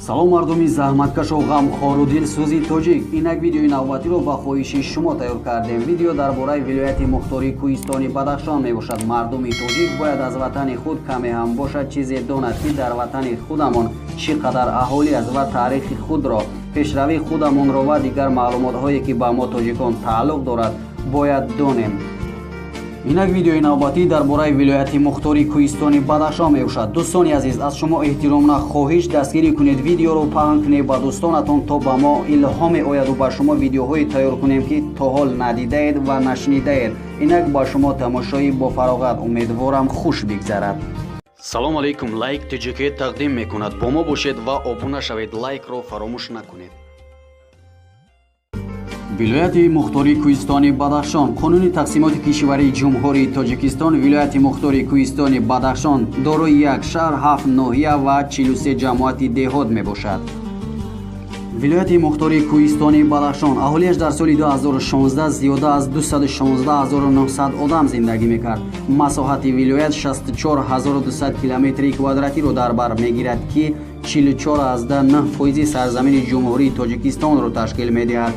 Салом мардуми заҳматкашу ғамхору дилсӯзи тоҷик. Инак видеои навбатиро ба хоҳиши шумо тайёр кардем. Видео дар бораи вилояти мухтори Кӯҳистони Бадахшон мебошад. Мардуми тоҷик бояд аз ватани худ каме ҳам бошад чизе донад, ки дар ватани худамон чӣ қадар аҳолӣ аст ва таърихи худро, пешравии худамонро ва дигар маълумотҳое, ки ба мо тоҷикон тааллуқ дорад, бояд донем. Инак видеои навбатӣ дар бораи вилояти мухтори Кӯҳистони Бадахшон мебошад. Дӯстони азиз, аз шумо эҳтиромона хоҳиш дастгирӣ кунед, видеоро паҳн кунед ба дӯстонатон, то ба мо илҳоме ояду ба шумо видеоҳое тайёр кунем, ки то ҳол надидаед ва нашнидаед. Инак ба шумо тамошои бофароғат, умедворам хуш бигзарад. Салом алейкум. Лайк ТҶК тақдим мекунад. Бо мо бошед ва обуна шавед, лайкро фаромӯш накунед. Вилояти мухтори Кӯҳистони Бадахшон. Қонуни тақсимоти кишварии Ҷумҳурии Тоҷикистон вилояти мухтори Кӯҳистони Бадахшон дорои як шаҳр, ҳафт ноҳия ва 43 ҷамоати деҳот мебошад. Вилояти мухтори Кӯҳистони Бадахшон аҳолиаш дар соли 2016 зиёда аз 216900 одам зиндагӣ мекард. Масоҳати вилоят 64200 километри квадратиро дар бар мегирад, ки 44,9% сарзамини Ҷумҳурии Тоҷикистонро ташкил медиҳад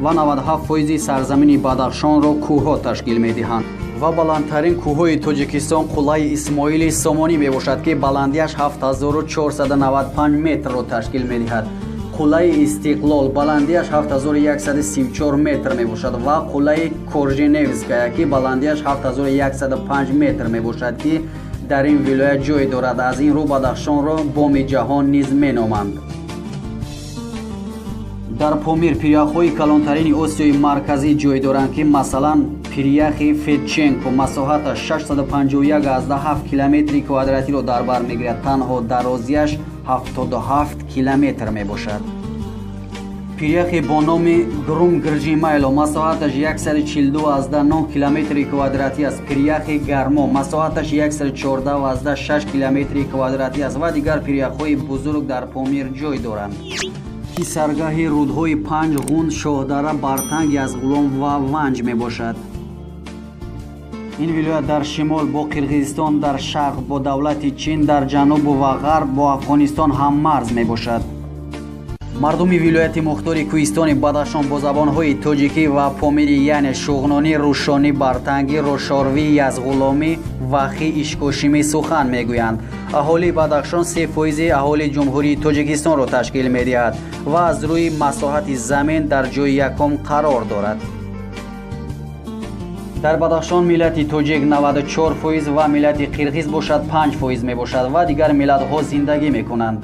ва 97% сарзамини Бадахшонро кӯҳҳо ташкил медиҳанд. Ва баландтарин кӯҳҳои Тоҷикистон қуллаи Исмоили Сомонӣ мебошад, ки баландиаш 7495 метрро ташкил медиҳад. Қуллаи Истиқлол баландиаш 7134 метр мебошад ва қуллаи Корженевская, ки баландиаш 7105 метр мебошад, ки дар ин вилоят ҷой дорад. Аз ин рӯ Бадахшонро боми ҷаҳон низ меноманд. Дар Помир пиряхҳои калонтарини Осиёи Марказӣ ҷой доранд, ки масалан пиряхи Федченко масоҳаташ 651,7 километри квадратиро дар бар мегирад, танҳо дарозиаш 77 километр мебошад. Пиряхи бо номи Грум-Гржимайло масоҳаташ 142,9 километри квадратӣ аст. Пиряхи Гармо масоҳаташ 114,6 километри квадратӣ аст ва дигар пиряхҳои бузург дар Помир ҷой доранд, ки саргаҳи рӯдҳои Панҷ, Ғунд, Шоҳдара, Бартанг, Язғулом ва Ванҷ мебошад. Ин вилоят дар шимол бо Қирғизистон, дар шарқ бо давлати Чин, дар ҷанубу ва ғарб бо Афғонистон ҳаммарз мебошад. Мардуми вилояти мухтори Кӯҳистони Бадахшон бо забонҳои тоҷикӣ ва помирӣ, яъне шуғнонӣ, рӯшонӣ, бартангӣ, рошорвӣ, язғуломӣ, вахӣ, ишкошимӣ сухан мегӯянд. Аҳолии Бадахшон 3% аҳолии Ҷумҳурии Тоҷикистонро ташкил медиҳад ва аз рӯи масоҳати замин дар ҷои якум қарор дорад. Дар Бадахшон миллати тоҷик 94% ва миллати қирғиз бошад 5% мебошад ва дигар миллатҳо зиндагӣ мекунанд.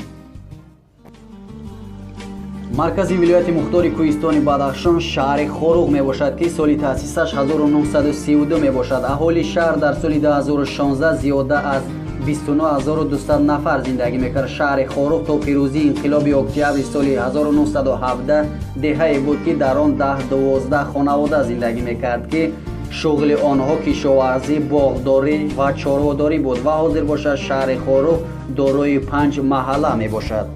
Маркази вилояти мухтори Кӯҳистони Бадахшон шаҳри Хоруғ мебошад, ки соли таъсисаш 1932 мебошад. Аҳолии шаҳр дар соли 2016 зиёда аз 29200 нафар зиндагӣ мекард. Шаҳри Хоруғ то пирӯзии инқилоби октябри соли 1917 деҳае буд, ки дар он 10-12 хонавода зиндагӣ мекард, ки шуғли онҳо кишоварзӣ, боғдорӣ ва чорводорӣ буд. Ва ҳозир бошад шаҳри Хоруғ дорои 5 маҳалла мебошад.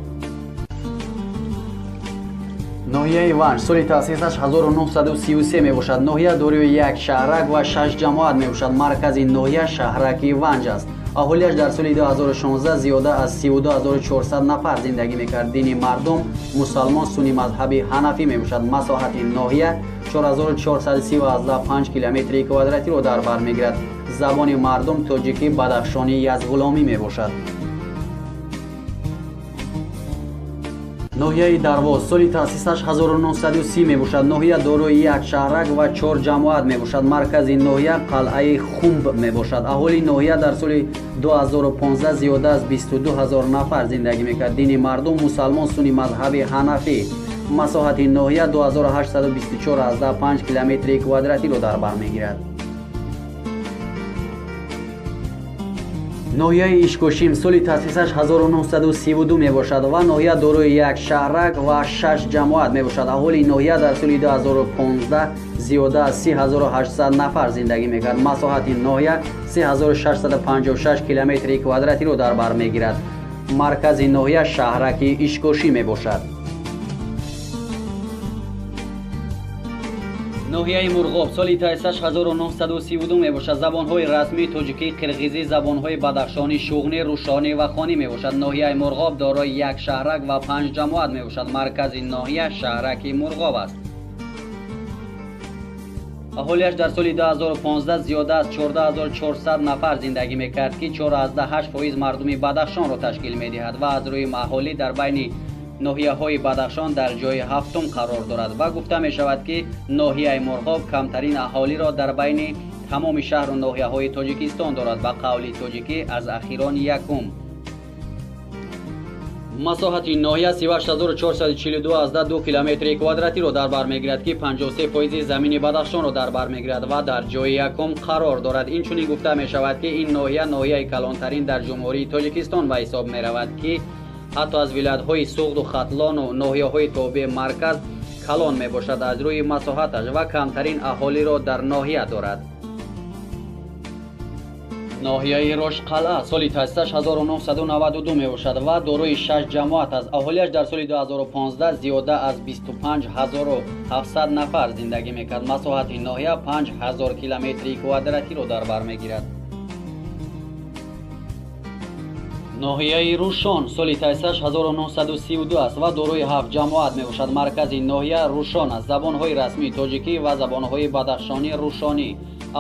Ноҳияи Ванҷ соли таъсисаш 1933 мебошад. Ноҳия дорои як шаҳрак ва 6 ҷамоат мебошад. Маркази ноҳия шаҳраки Ванҷ аст. Аҳолиаш дар соли 2016 зиёда аз 32400 нафар зиндагӣ мекард. Дини мардум мусалмон сунни мазҳаби ҳанафӣ мебошад. Масоҳати ноҳия 4435 километри квадратиро дар бар мегирад. Забони мардум тоҷикӣ, бадахшонӣ, язғуломӣ мебошад. Ноҳияи Дарвоз соли таъсисаш 1930 мебошад. Ноҳия дорои як шаҳрак ва 4 ҷамоат мебошад. Маркази ноҳия қалъаи Хумб мебошад. Аҳолии ноҳия дар соли 2015 зиёда аз 22000 нафар зиндагӣ мекард. Дини мардум мусалмон сунни мазҳаби ҳанафӣ. Масоҳати ноҳия 2824,5 километри квадратиро дар бар мегирад. Ноҳияи Ишкошим соли таъсисаш 1932 мебошад ва ноҳия дорои як шаҳрак ва 6 ҷамоат мебошад. Аҳолии ноҳия дар соли 2015 зиёда аз 3800 нафар зиндагӣ мекард. Масоҳати ноҳия 3656 километри квадратиро дар бар мегирад. Маркази ноҳия шаҳраки Ишкошӣ мебошад. Ноҳияи Мурғоб соли таъсисаш 1932 мебошад. Забонҳои расмии тоҷикӣ, қирғизӣ, забонҳои бадахшонӣ, шуғнӣ, рӯшонӣ ва хонӣ мебошад. Ноҳияи Мурғоб дорои як шаҳрак ва 5 ҷамоат мебошад. Маркази ноҳия шаҳраки Мурғоб аст. Аҳолиаш дар соли 2015 зиёда аз 14400 нафар зиндагӣ мекард, ки 4,8% мардуми Бадахшонро ташкил медиҳад ва аз рӯи аҳолӣ дар байни ноҳияҳои Бадахшон дар ҷои ҳафтум қарор дорад ва гуфта мешавад, ки ноҳияи Мурғоб камтарин аҳолиро дар байни тамоми шаҳру ноҳияҳои Тоҷикистон дорад, ба қавли тоҷикӣ аз ахирон якум. Масоҳати ноҳия 38442,2 километри квадратиро дар бар мегирад, ки 53% замини Бадахшонро дар бар мегирад ва дар ҷои якум қарор дорад. Инчунин гуфта мешавад, ки ин ноҳия ноҳияи калонтарин дар Ҷумҳурии Тоҷикистон ба ҳисоб меравад, ки ҳатто аз вилоятҳои Суғду Хатлону ноҳияҳои тобеи марказ калон мебошад аз рӯи масоҳаташ ва камтарин аҳолиро дар ноҳия дорад. Ноҳияи Рошқалъа соли таъсисаш 1992 мебошад ва дорои 6 ҷамоат аст. Аҳолиаш дар соли 2015 зиёда аз 25700 нафар зиндагӣ мекард. Масоҳати ноҳия 5000 километри квадратиро дар бар мегирад. Ноҳияи Рӯшон соли таъсисаш 1932 аст ва дорои 7 ҷамоат мебошад. Маркази ноҳия Рӯшон аст. Забонҳои расмии тоҷикӣ ва забонҳои бадахшонӣ рӯшонӣ.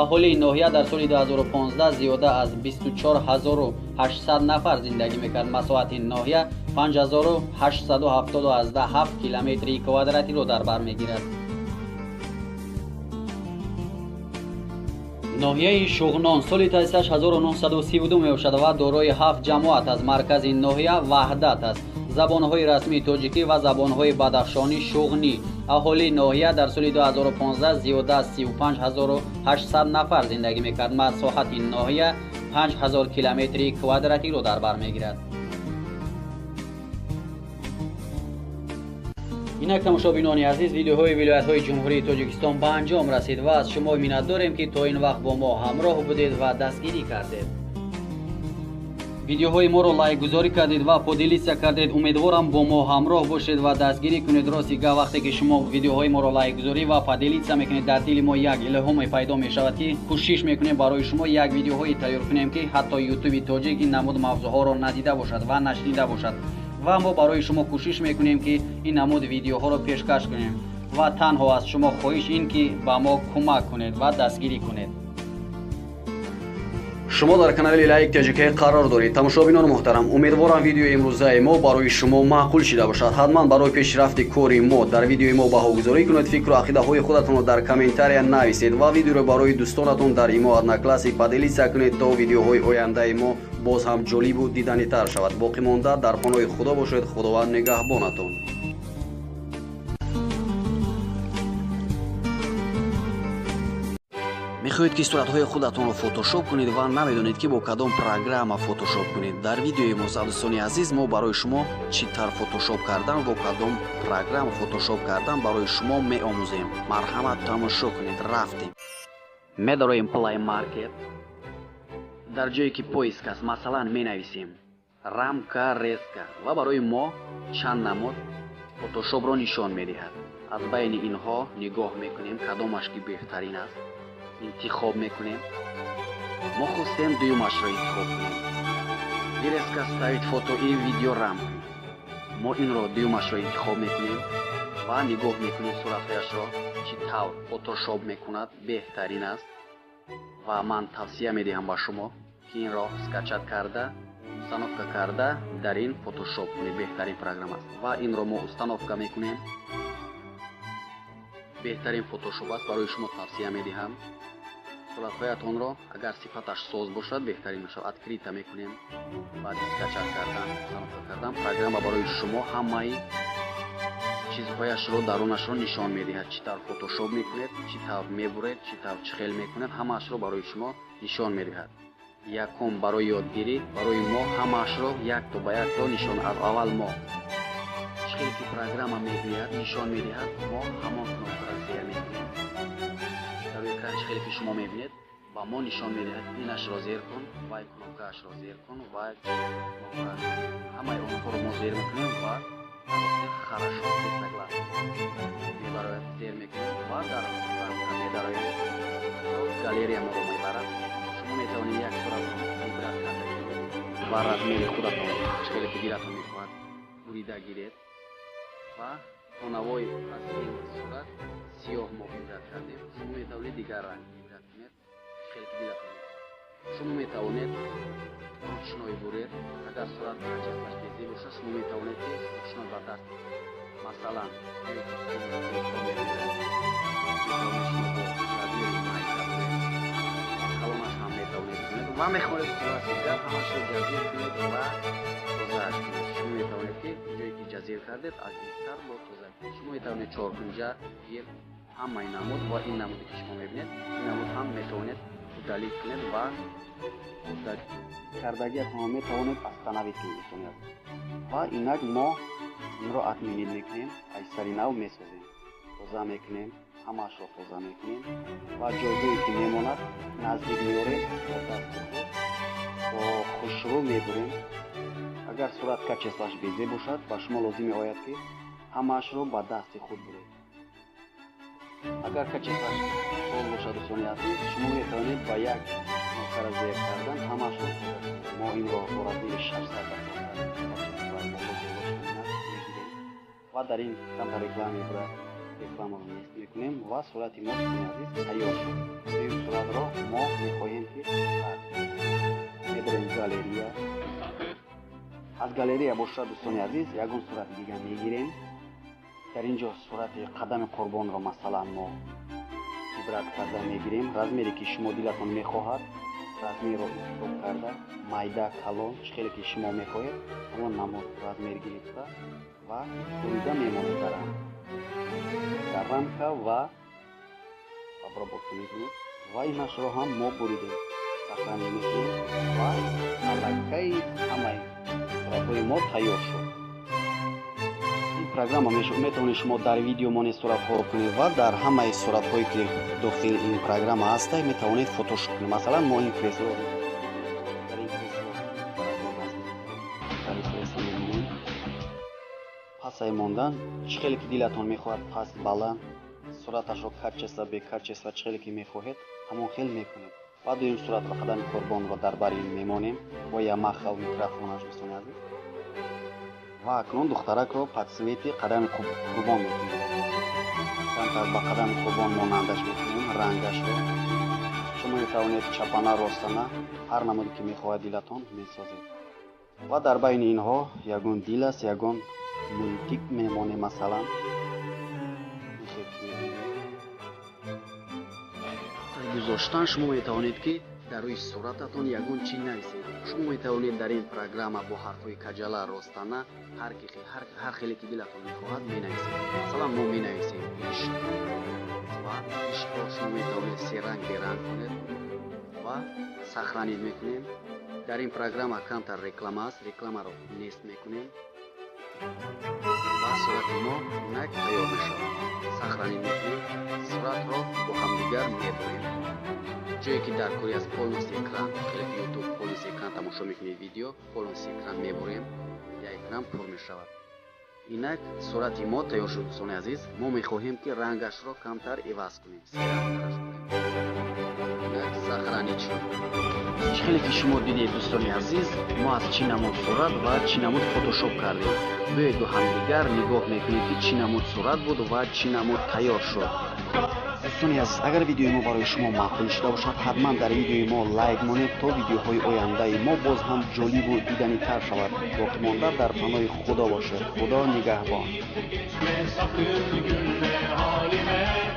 Аҳолии ноҳия дар соли 2015 зиёда аз 24800 нафар зиндагӣ мекард. Масоҳати ноҳия 5877 километри квадратиро дар бар мегирад. Ноҳияи Шуғнон соли таъсисаш 1932 мебошад ва дорои 7 ҷамоат аст. Маркази ноҳия Ваҳдат аст. Забонҳои расмии тоҷикӣ ва забонҳои бадахшонӣ шуғнӣ. Аҳолии ноҳия дар соли 2015 зиёда аз 35800 нафар зиндагӣ мекард. Масоҳати ноҳия 5000 километри квадратиро дар бар мегирад. Инак тамошобинони азиз, видеоҳои вилоятҳои Ҷумҳурии Тоҷикистон ба анҷом расид ва аз шумо миннат дорем, ки то ин вақт бо мо ҳамроҳ будед ва дастгирӣ кардед. Видеоҳои моро лайкгузорӣ кардед ва поделиться кардед. Умедворам бо мо ҳамроҳ бошед ва дастгирӣ кунед. Рости гап, вақте ки шумо видеоҳои моро лайкгузорӣ ва поделиться мекунед, дар дили мо як илҳоме пайдо мешавад, ки кӯшиш мекунем барои шумо як видеоҳое тайёр кунем, ки ҳатто ютуби тоҷик ин намуд мавзӯъҳоро надида бошад ва нашнида бошад. Ва мо барои шумо кӯшиш мекунем, ки ин намуд видеоҳоро пешкаш кунем ва танҳо аз шумо хоҳиш ин, ки ба мо кӯмак кунед ва дастгирӣ кунед. Шумо дар канали Лайк ТЖК қарор доред. Тамошобинони муҳтарам, умедворам видеои имрӯзаи мо барои шумо маъқул шида бошад. Ҳатман барои пешрафти кори мо дар видеои мо баҳогузорӣ кунед, фикру ақидаҳои худатонро дар комментария нависед ва видеоро барои дӯстонатон дар имо Одноклассник поделиться кунед, то видеоҳои ояндаи мо боз ҳам ҷолибу диданитар шавад. Боқӣ монда дар паноҳи Худо бошед. Худованд нигаҳбонатон. Мехоҳед, ки суратҳои худатонро фотошоп кунед ва намедонед, ки бо кадом программа фотошоп кунед. Дар видеои мо, дӯстони азиз, мо барои шумо чӣ тавр фотошоп кардан, бо кадом программа фотошоп кардан барои шумо меомӯзем. Марҳамат, тамошо кунед. Рафтем. Медароем Play Market. Дар ҷое ки поиск аст, масалан, менависем рамка резка ва барои мо чанд намуд фотошопро нишон медиҳад. Аз байни инҳо нигоҳ мекунем, кадомаш ки беҳтарин аст интихоб мекунем. Мо хостем дуюмашро интихоб кунем. Вырезка ставить фото и видео рамки. Мо инро дуюмашро интихоб мекунем ва нигоҳ мекунем суратҳояшро чӣ тавр фотошоп мекунад, беҳтарин аст ва ман тавсия медиҳам ба шумо, ки инро скачать карда, установка карда дар ин фотошоп кунед. Беҳтарин программа аст ва инро мо установка мекунем. Беҳтарин фотошоп аст, барои шумо тавсия медиҳам. Суратҳоятонро агар сифаташ соз бошад, беҳтарин мешавад. Открыть мекунем. Баъди скачать кардан, установка кардан, программа барои шумо ҳамаи чизҳояшро, дарунашро нишон медиҳад. Чӣ тавр фотошоп мекунед, чӣ тавр мебуред, чӣ тавр чӣ хел мекунед, ҳамаашро барои шумо нишон медиҳад. Якум барои ёдгирӣ барои мо ҳамаашро якто ба якто нишон. Аз аввал мо чӣ хел ки программа мегӯяд, нишон медиҳад, мо ҳамон кнопкаро зер мекунем. Дар экран чӣ хеле ки шумо мебинед, ба мо нишон медиҳад: инашро зер кун, вай кнопкаашро зер кун, вай кнопкааш. Ҳамаи онҳоро мо зер мекунем ва Хорошо, все согласны. Мебарояд, зер мекунем ва дар рамка медароем. Галерея моро мебарад. Шумо метавонед як суратро выбрать карда гиред ва размери худатон, чӣ хеле ки дилатон мехоҳад, бурида гиред. Ва хонавои аз ин сурат сиёҳ мо выбрать кардем. Шумо метавонед дигар ранг выбрать кунед, чӣ хеле ки дилатон мехоҳад. Шумо метавонед ручной буред. Агар сурат качестваш безеб бошад, шумо метавонед ки ручной ба даст, масалан, ҷое ки метавонед шумо бо размери майда буред, калонаш ҳам метавонед кунед ва мехоҳед, хулоси гап, ҳамашро ҷазир кунед ва тозааш кунед. Шумо метавонед ки ҷое ки ҷазир кардед, аз ин сар бо тоза кунед. Шумо метавонед чоркунҷа гир, ҳамаи намуд ва ин намуде ки шумо мебинед, ин намуд ҳам метавонед удалить кунед ва кардагиатонро метавонед остановить кунед, дӯстони азиз. Ва инак мо инро отменить мекунем, аз сари нав месозем, тоза мекунем, ҳамаашро тоза мекунем ва ҷойгоҳе ки мемонад, наздик меорем, бо дасти худ бо хушрӯ мебурем. Агар сурат качестваш безеб бошад, ба шумо лозим меояд, ки ҳамаашро ба дасти худ буред. Агар качестваш сол бошад, дӯстони азиз, шумо метавонед ба як нуқтара зер кардан ҳамаашро тоза кунед. Мо инро бо размери 600 ба 400 качества боло боло мегирем ва дар ин камтар реклама мебурад, рекламаро нест мекунем ва сурати мо, дӯстони азиз, тайёр шуд. Дуюм суратро мо мехоҳем ки медорем галерея. Аз галерея бошад, дӯстони азиз, ягон сурати дигар мегирем. Дар ин ҷо сурати қадами қурбонро, масалан, мо выбрать карда мегирем. Размере ки шумо дилатон мехоҳад, размерро интихоб карда, майда, калон, чӣ хеле ки шумо мехоҳед, ҳамон намуд размер гирифта ва бурида мемонад дар рамка ва обработка мекунед. Ва инашро ҳам мо буридем, сохранить мекунем ва аллакай ҳамаи суратҳои мо тайёр шуд. Ин программа метавонед шумо дар видео монед суратҳоро кунед ва дар ҳамаи суратҳое ки дохили ин программа ҳаста, метавонед фотошоп кунед. Масалан, мо ин кресло, дар ин кресло дар кресло мемонем. Пасай мондан, чӣ хеле ки дилатон мехоҳад, паст, баланд, сураташро качество, бе качество, чӣ хеле ки мехоҳед, ҳамон хел мекунед. Ва дуюм суратро, қадами қурбонро дар бари мемонем бо ямахав микрофонаш, дӯстони азиз. Ва акнун духтаракро под цвети қадами қурбон мекунем, камтар ба қадами қурбон монандаш мекунем рангашро. Шумо метавонед чапана, ростана, ҳар намуде ки мехоҳад дилатон, месозед. Ва дар байни инҳо ягон дил аст, ягон мультик мемонем, масалан. Гузоштан шумо метавонед ки дар рӯи сурататон ягон чӣ нависед. Шумо метавонед дар ин программа бо ҳарфҳои каҷала, ростана, ҳар хеле ки дилатон мехоҳад, менависед. Масалан, мо менависем ишқ ва ишқро шумо метавонед серанг, беранг кунед ва сохранить мекунем. Дар ин программа камтар реклама аст, рекламаро нест мекунем ва сурати мо инак тайёр мешавад. Сохранить мекунем, суратро бо ҳамдигар мебурем. Ҷое ки дар кори аз полностью экран, хеле ки Ютуб полностью экран тамошо мекунед видео, полностью экран мебурем, я экран пур мешавад. Инак сурати мо тайёр шуд, дӯстони азиз. Мо мехоҳем ки рангашро камтар иваз кунем, серангтараш кунем. Инак сохранить шуд. Чӣ хеле ки шумо дидед, дӯстони азиз, мо аз чӣ намуд сурат ва чӣ намуд фотошоп кардем. Биёед, бо ҳамдигар нигоҳ мекунем, ки чӣ намуд сурат буд ва чӣ намуд тайёр шуд. Дӯстони азиз, агар видеои мо барои шумо маъқул шуда бошад, ҳатман дар видеои мо лайк монед, то видеоҳои ояндаи мо боз ҳам ҷолибу диданитар шавад. Боқимонда дар паноҳи Худо бошед. Худо нигаҳбон. Sakın gülme halime.